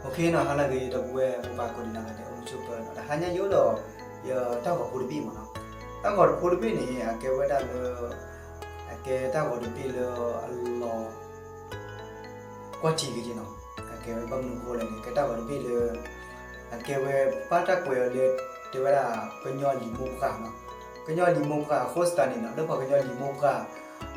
နီၤ ဟါလၢအဂ့ၤ ဒီပုၢ်ဝဲၢ်မိၢ်ပၢ်ကိးဒံးနီၢ်ဂၤဒဲး အိၣ်ဆူၣ်ပၢၤနီၤ တဟါညါယအိၣ်ဒီး ယတၢ်ဂီၤဖိတဘ့ၣ်မ့ၢ်နီၤ, တၢ်ဂီၤဖိတဘ့ၣ်န့ၣ် အကဲဝဲဒၣ်လၢ အကဲတၢ်ဂီၤတဘ့ၣ်လၢအလီၤ ကွၢ်ထံက့ၤနီၤ, အကဲဝဲဘၣ်မနုၤအဃိလဲၣ်န့ၣ် ကဲတၢ်ဂီၤတဘ့ၣ်လၢ အကဲဝဲဘၣ်တၢ်ကွဲးအီၤလၢ တဲဝဲဒၣ် ကညီလံာ်မိၢ်ပှၢ်နီၤ, ကညီလံာ်မိၢ်ပှၢ်အဃိသတးန့ၣ်နီၤ လၢပှၤကညီလံာ်မိၢ်ပှၢ်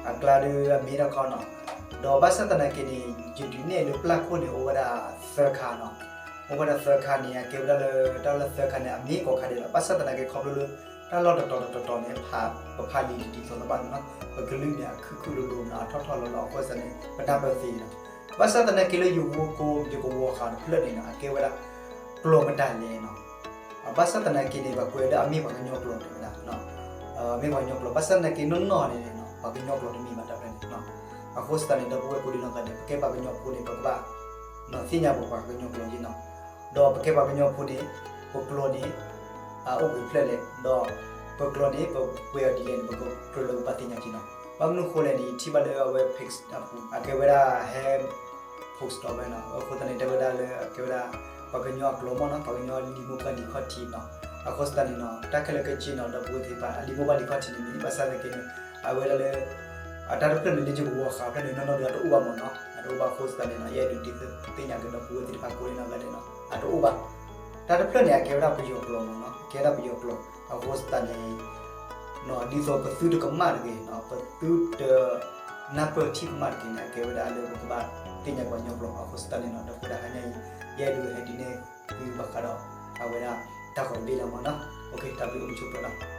အကျါဒီးအမ့ၢ်တၢ်ခီနီၤ, ဒီးဘၣ်ဆၣ်သနာ်က့န့ၣ် ယဒုးနဲၣ်လၢပျၢ်ခိၣ်န့ၣ် အိၣ်ဝဲဒၣ်သၢခါနီၤ, အိၣ်ဝဲဒၣ်သၢခါန့ၣ် အကဲဝဲဒၣ်လၢ တၢ်လၢသၢခါန့ၣ် အမ့ၢ်ကိးခါဒဲးလီၤ, ဘၣ်ဆၣ်သနာ်က့ခီဖျိလၢ တၢ်လီၢ်တတီၤတတီၤန့ၣ် ပဖးလံာ်ဒ်သိးသးဘၣ်န့ၣ်နီၤ, ပကလုၢ်န့ၣ် အခုၣ်ခုၣ်လိၤလိၤနီၤ အထီၣ်ထီၣ်လီၤလီၤအဃိသတးန့ၣ် ပနၢ်ပၢၢ်သ့နီၤ, ဘၣ်ဆၣ်သနာ်က့လၢယဝီကိ ယကဝီၤဃာ်တဖျၢၣ်န့ၣ်နီၤ အကဲဝဲဒၣ် ကျိာ်မတၤလဲၣ်နီၤ ဘၣ်ဆၣ်သနာ်က့န့ၣ် ပှၤကွဲးလၢအမ့ၢ်ပှၤကညီကျိာ်တဲဝဲဒၣ်, မ့ၢ်ပှၤကညီကျိာ် ဘၣ်ဆၣ်သနာ်က့နီၢ်နီၢ်န့ၣ် ပှၤကညီကျိာ်တမ့ၢ်ဘၣ်တၢ်ဖဲန့ၣ်, အဃိသတးန့ၣ် ဒီပုၢ်ဝဲၢ်ကိးဒံးနီၢ်ဂၤဒဲး ပကဲပှၤကညီဖိန့ၣ် ပကဘၣ် သ့ၣ်ညါပပှၤကညီကျိာ်က့နီၤ, ဒီးပကဲပှၤကညီဖိန့ၣ် ပကျိာ်န့ၣ် အိၣ်ဂ့ၤဖျၢၣ်လဲၣ်, ဒီးပကျိာ်န့ၣ် ပကွဲးအီၤဒ်လဲၣ်န့ၣ် ပကကြၢးလၢပဘၣ်သ့ၣ်ညါက့နီၤ, ဘၣ်မနုၤအဃိလဲၣ်န့ၣ် ယထံၣ်ဘၣ်လၢအဝဲ page အကဲဝဲဒၣ်ဟဲ post ဒီးဝဲနီၤ, အဃိသတးန့ၣ် တဲဝဲဒၣ်လၢအကဲဝဲဒၣ် ပှၤကညီအကျိာ်မ့ၢ်နီၤ ပှၤကညီလံာ်မိၢ်ပှၢ်လံာ်ခီၣ်ထံးနီၤ, အဃိသတးန့ၣ်နီၤ တၢ်ခဲလၢာ်ခဲဆ့နီၤ ဒီပုၢ်ဝဲၢ်သ့ၣ်တဖၣ် အလံာ်မိၢ်ပှၢ်လံာ်ခီၣ်ထံးန့ၣ်မ့ၢ် ဘၣ်ဆၣ်သနာ်က့န့ၣ် အဝဲဒၣ်လၢ အတၢ်တဖျၢၣ်န့ၣ် လၢယကဝီၤဃာ်ဖျၢၣ်န့ၣ် နီၢ်နီၢ်ဒီးအတအိၣ်ဘၣ်မ့ၢ်နီၤ, အတအိၣ်ဘၣ်အဃိသတးန့ၣ်နီၤ ယအဲၣ်ဒိးဒုးသ့ၣ်ညါက့ၤဒီပုၢ်ဝဲၢ်သ့ၣ်တဖၣ်ကိးဒံးနီၢ်ဂၤဒဲးနီၤ အတအိၣ်ဘၣ်, တၢ်တဖျၢၣ်န့ၣ် အကဲဝဲဒၣ်ပယီၤကျိာ်မ့ၢ်နီၤ အကဲဝဲဒၣ်ပယီၤကျိာ်, အဃိသတးန့ၣ် ဒ်သိးပသုတကမၣ်တဂ့ၤနီၤ ပသုတ နၢ်ပၢၢ်ထံၣ်ကမၣ်တဂ့ၤန့ၣ် အကဲဝဲဒၣ်လၢပကဘၣ်သ့ၣ်ညါပှၤကညီကျိာ်, အဃိသတးန့ၣ်နီၤ ဒီပုၢ်ဝဲၢ်တဟါညါအံၤ ယအဲၣ်ဒိးဟဲဒုးနဲၣ်သုဘၣ်ဃးဒီး အဝဲဒၣ် တၢ်ဂီၤတဘ့ၣ်လီၤမ့ၢ်နီၤ, တၢ်ဘျုးအိၣ်ဆူၣ်ပၢၤလီၤ.